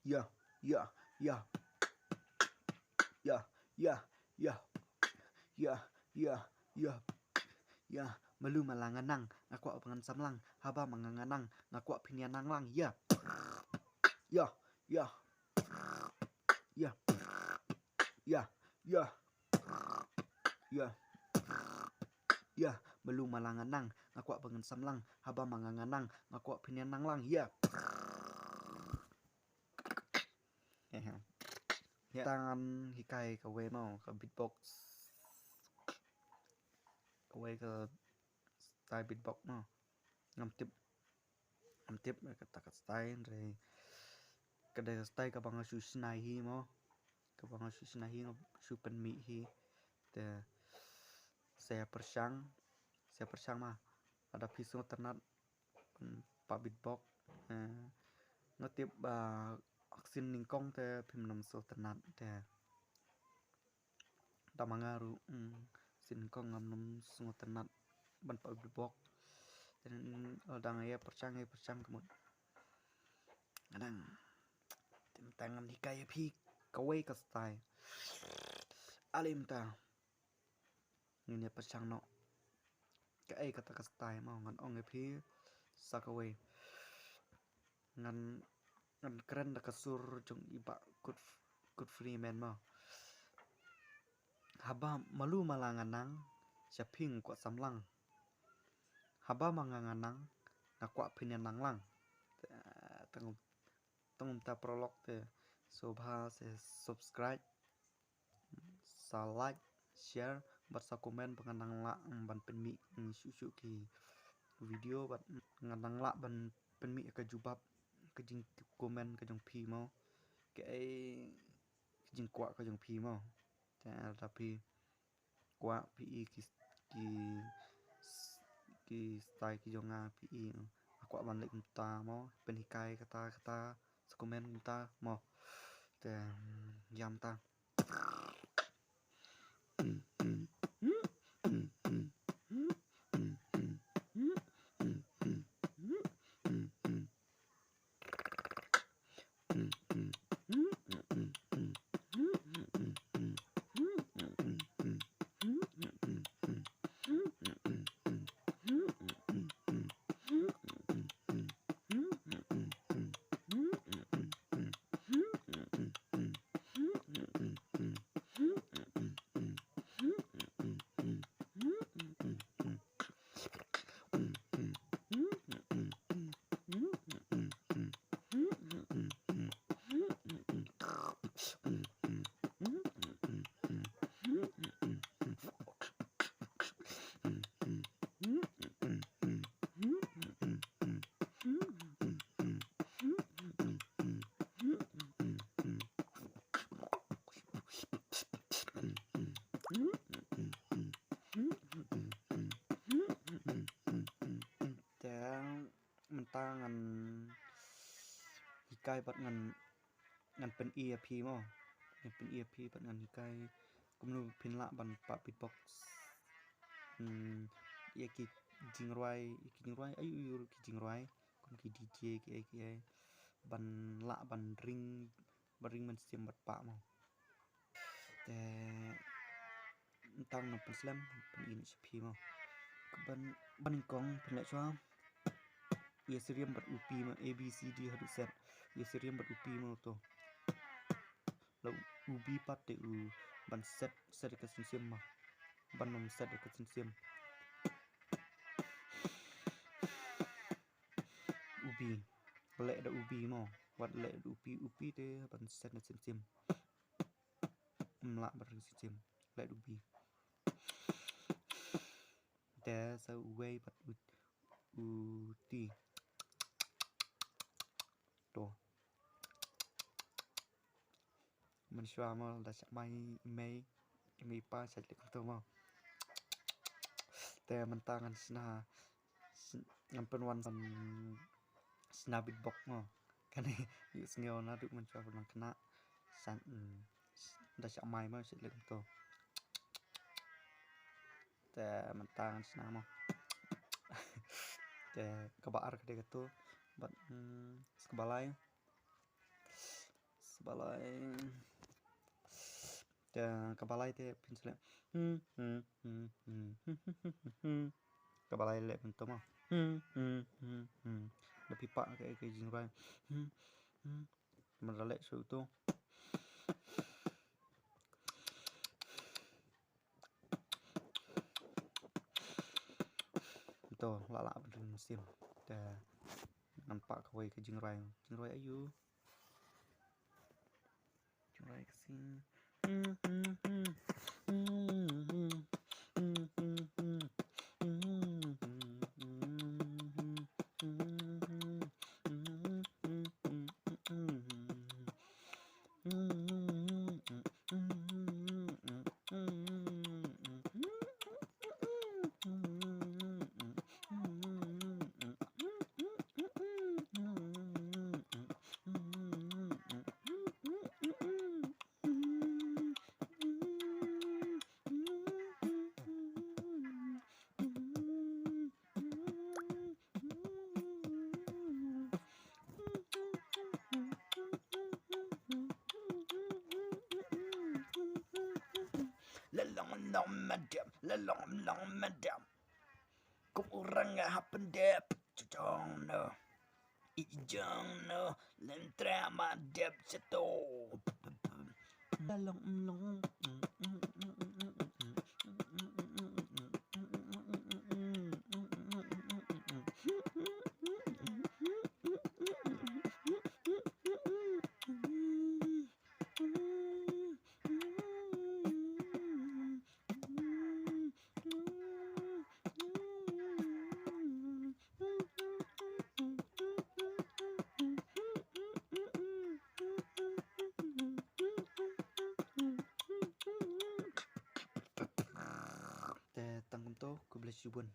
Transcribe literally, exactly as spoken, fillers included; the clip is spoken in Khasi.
Ya, ya, ya. Ya, ya, ya. Ya, ya, ya. Ya, malu mala nga nang, nga kwah ba ngan samlang, haba ma nga nga nang, nga kwah phin ïa nang lang, ya. Ya, ya. Ya. Ya, ya. Ya. Ya, malu mala nga nang, nga kwah ba ngan samlang, haba ma nga nga nang, nga kwah phin ïa nang lang, ya. Ehe. Ya. Tang ngan hikai kawei mo, ka beatbox. Kawei ka style beatbox mo. Ngam tip. Ngam tip kata ka style, hynrei ka dei ka style kaba nga shu shna hi mo. Kaba nga shu shna hi, nga shu pynmih hi. Te sa pyrshang, sa pyrshang ma. Lada phi sngewtynnat, mm, pop beatbox. Eh, nga tip ba ha ka sien nyngkong te phim nym sngewtynnat te. Da ma nga ruh, mm, sien nyngkong ngam nym sngewtynnat ban pop beatbox. Te, mm, lada nga ïa pyrshang, ïa pyrshang ka mut. Nga dang. Te mynta ngan hikai ïa phi kawei ka style. Ale mynta ngin ïa pyrshang noh. Kaei kata ka style mo, ngan ong ïa phi sa kawei. Ngan, ngan kren da ka sur jong i Bah Good, Good Freeman mo. Haba malu mala nga nang, sha phi nga kwah samlang. Haba ma nga nga nang, nga kwah phin ïa nang lang. Te, tang, tang mynta prolog te. Sngewbha sa subscribe, sa like, share, bad sa comment ba ngan nang lah, mm, ban pynmih, mm, shuh shuh ki video, bad, mm, ngan nang lah ban pynmih ka jubab ka jingcomment ka jong phi mo. Kaei ka jingkwah ka jong phi mo. Te lada phi kwah phi i ki, ki, ki style ki jong nga phi i, nga kwah ban leh kumta mo, pynhikai kata kata, sa comment kumta mo. Te, mm, ïa mynta. Te mynta ngan hikai bad ngan, ngan pyni ïa phi mo. Ngan pyni ïa phi bad ngan hikai kumno phin lah ban pop beatbox. Hmm, ïa ki jingrwai, ïa ki jingrwai, ayu ayu ki jingrwai, kum ki D J ki ai ki ai. Ban lah ban ring, ban ring mynsiem bad pop mo. Te mynta ngan pynslem, pyni noh sha phi mo. Ban, ban nyngkong phin leh shuwa. Ïa syriem bad u P mo, A B C D haduh Z. Ïa syriem bad u P mo to. La u B pat te u ban set, set ka synsiem mo. Ban nym set ka synsiem. U B. Leh da u B mo. Wat leh da u P, u P te ban set na synsiem. Ym lah ban ring synsiem. Leh da u B. Te sa uwei pat u, u T. To. Mynshuwa mo da shah mai i mei, i mei pa shah leh kumto mo. Te mynta ngan shna, sh-, ngan pynwan ban shna beatbox mo. Kane ïohsngew naduh mynshuwa ba nang khynnah. Shah, mm, da shah mai mo shah leh kumto. Te mynta ngan shna mo. Te kaba ar ka dei kato. Bad, mm, kaba lai. Balai. Te ka balai te phin sa leh. Hmm, hmm, hmm, hmm, hmm, hmm, hmm, hmm. Ka balai leh phin to mo. Hmm, hmm, hmm, hmm. Da phi pah ka, ka jingrwai. Hmm, hmm. Mynta leh shuh to. To, la lah ban rim mynsiem. Te ngan pah kawei ka jingrwai. Jingrwai aiu? Jingrwai Khasi. La long long ma dep, la long long ma dep. Kum u rang ha pyndep, chujong no. I jong no, lem tra ma dep chato. La long long. Te tang kumto, khublei shibun.